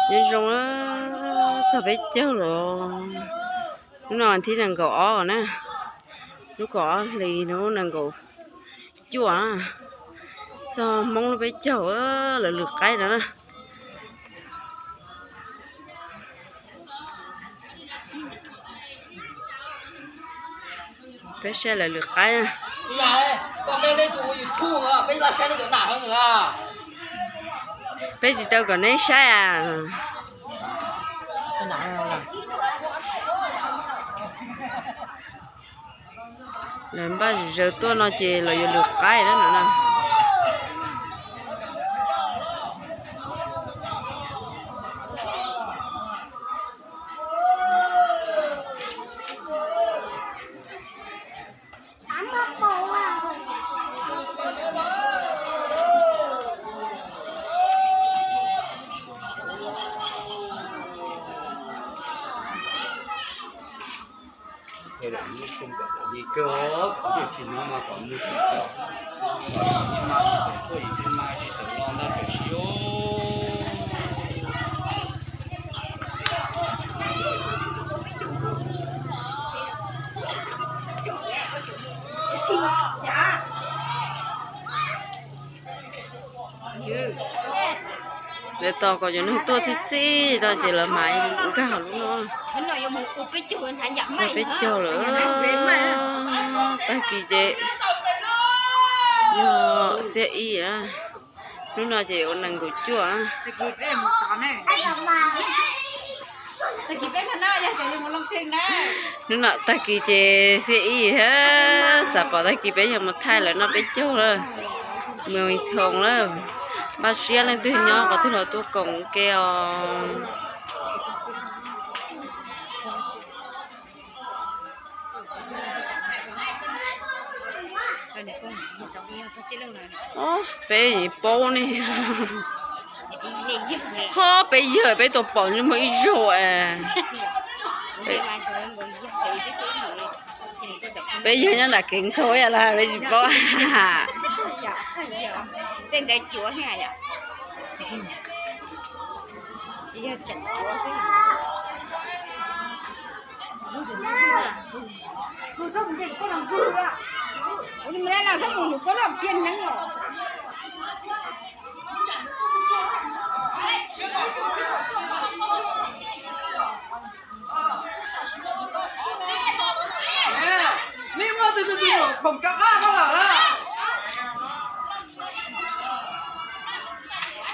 Nyob zoo, txog peb caug lawm. Hnub no thib nees nkaum ob na, lub kaum ob hlis hnub nees nkaum cuaj, txog Hmoob lub peb caug, lawv lwm qaib no na. Peb saib lawv lwm qaib. Peb tsis tau kom neb saib a. Lawv npaj zaws tuaj no ces lawv yuav lwm qaib no. Lawv tos kom cov neeg tuaj txij txij no ces lawv mam nkag hauv lub no. Txog peb caug lawm. Tag kis ces yog xiab ib na. Hnub no ces ua nees nkaum cuaj. Hnub no tag kis ces xiab ib thiab, xav pom tag kis peb yog mus thaij lawv noj peb caug lawm, mus thoos lawm. Npaj siab leej twg nyob qhov twg los tuaj koom ke os. Peb paub ne. Ho peb yawg peb tau pom muaj ib zaug es. Peb yawg nyob nram kev nkhaus ib yam li peb tsis paub. Tej ntawd cuav thiab yom. Tsis yog tseem cuav xwb.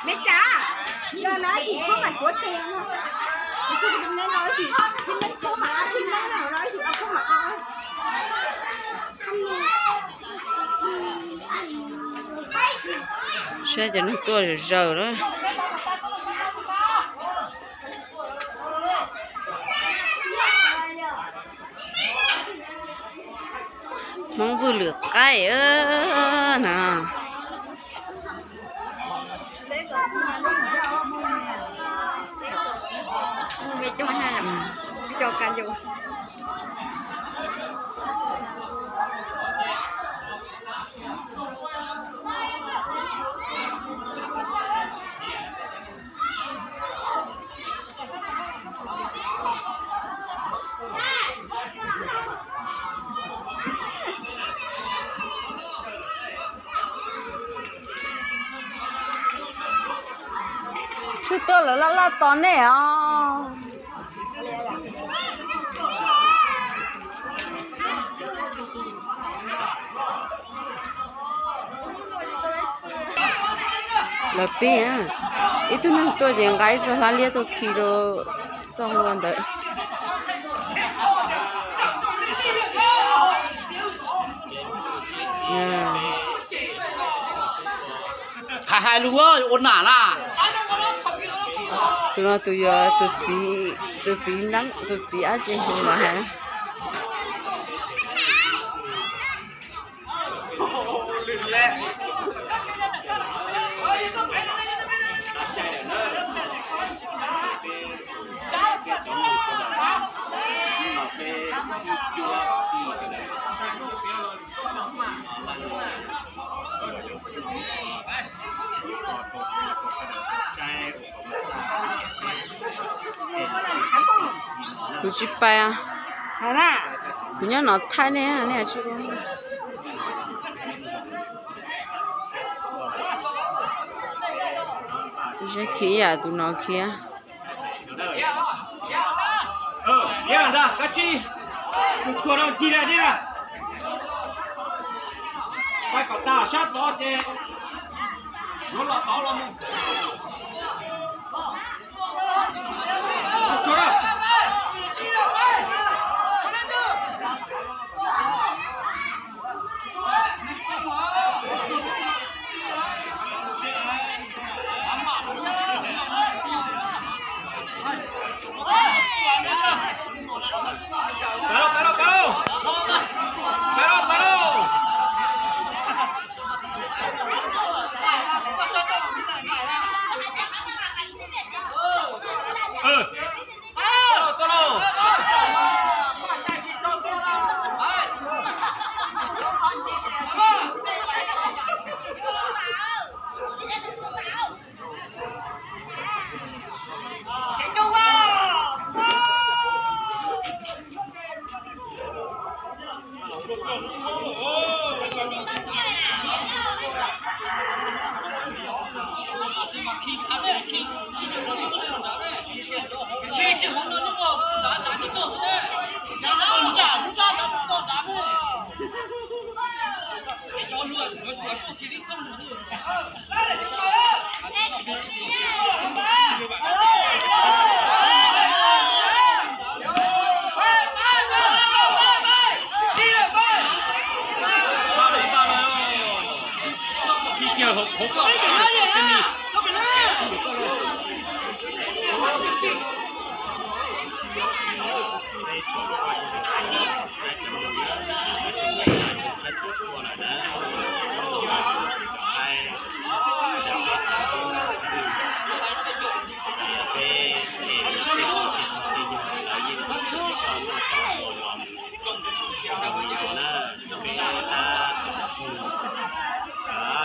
Meb Tsa, no no ib sim khaub mas cuav tes no. Ib sim khaub mas, ib sim khaub mas. Saib cov neeg tuaj zawm zawm na. Hmoob Vwj lwm qaib na. Tsuas tuaj lawv laj laj tos nej os. Lawv pib, ib tug neeg tuaj ces nqa ib txoj hlab liab tuaj khi rau txoj hlua ntawd. Hais hais lus ua nam na. Tus no tus yog tus txiv, tus txiv neeb, tus txiv ab tsi hu los hais. Kuv tsis pais, kuv nyob no thaij nej, nej tsis. Seb khiav yam tus no khiav.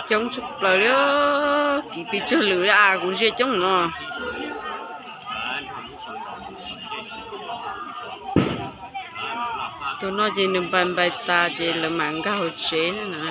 Coob tshaj plaws li, kiv pes tsawg lwm li as, kuv ntsia coob no. Tus no ces nws npais npais tas ces lawv mam nkag hauv tsev na.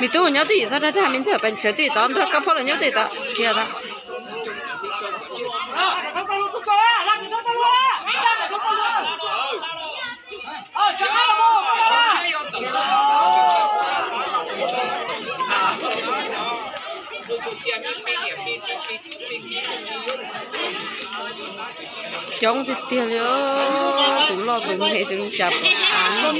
Me tub nyob twj ywm txhob dag dag, me ntxawg pes tsawv twj ywm tod, nrog koj phob los nyob twj ywm tod, qhia tod. Coob tiag tiag li, tus loj tus me tus tsav pom av.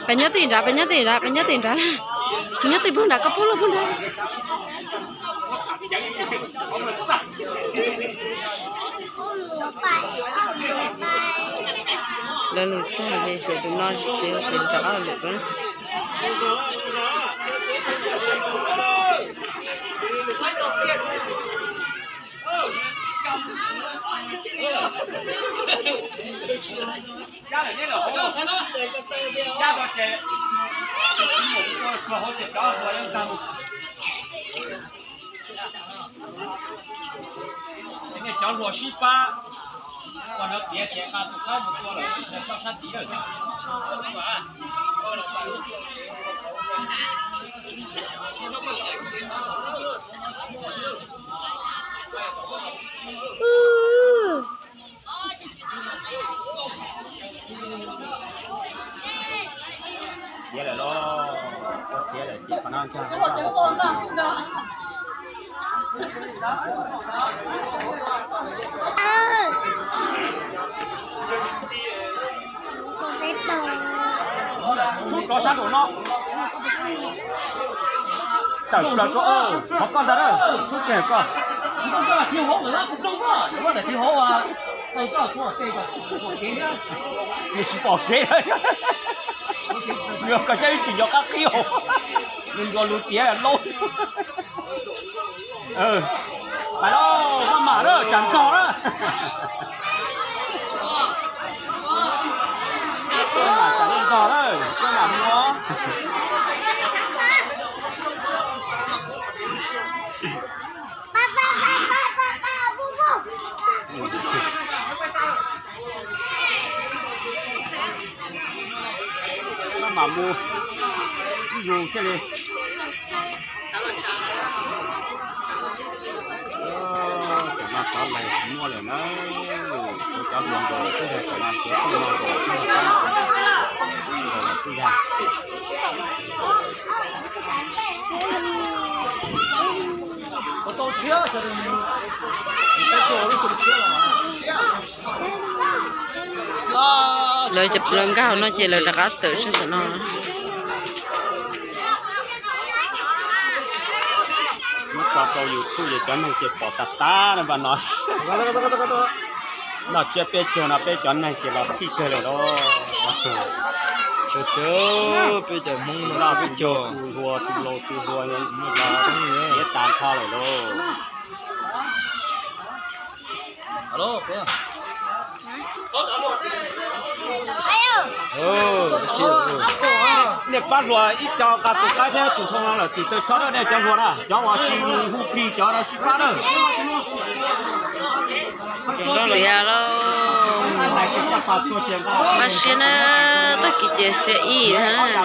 Peb nyob tim nrad, peb nyob tim nrad, peb nyob tim nrad, peb nyob tim pug nrad, koj pug los pug nrad. Lawv lwm tag ces tsuas tus no tsis tsev ces rov qab lwm rau. Cov hluas sib pab, ua no tiav tiav nqa tus qaib mus tua lawm, koj sab tid lawm. Tiav lawm los, tiav lawm ces qhov no nkag. Tub rov sab nraum no. Tawm plaws rau, qhov koj ntag, tub tseem koj. Nws tsis pom kev. Nws koj cab ib tsis nco qab qhib hauv. Nws ntuas lus tiav laub. Pais lauj, maj mam lawm, tsam ntog lawm. Maj mam tsam ntog lawm, maj mam mus. Maj mam mus ib yus thiaj li. Cov no tov lais muaj lawm na. Cov hluas nkaus xwb yog cov no, cov tub no nkaus xwb yog, nkaus lawm xwb yog. Lawv cov lawv nkag hauv no ces lawv rov qab tawm sab ntawm no. Muab tso rau YouTube ces cov neeg ces pom tas tas na npaj no. Noj tsiab peb caug no peb cov neeg ces los txhij kawg lawm lauj. Peb cov Hmoob noj tsiab peb caug, tus hluas tus laus tus hluas, tiav tas nrho lawm lauj. Nej pab hluas ib co nqa tus qaib thiab tus ntoo no lawm tsis tau chob na, nej cov hluas na, cov uas tsis hu plig cov no sib pab na. Tiav lauj, pab siab na, tag kis ces xiab ib na.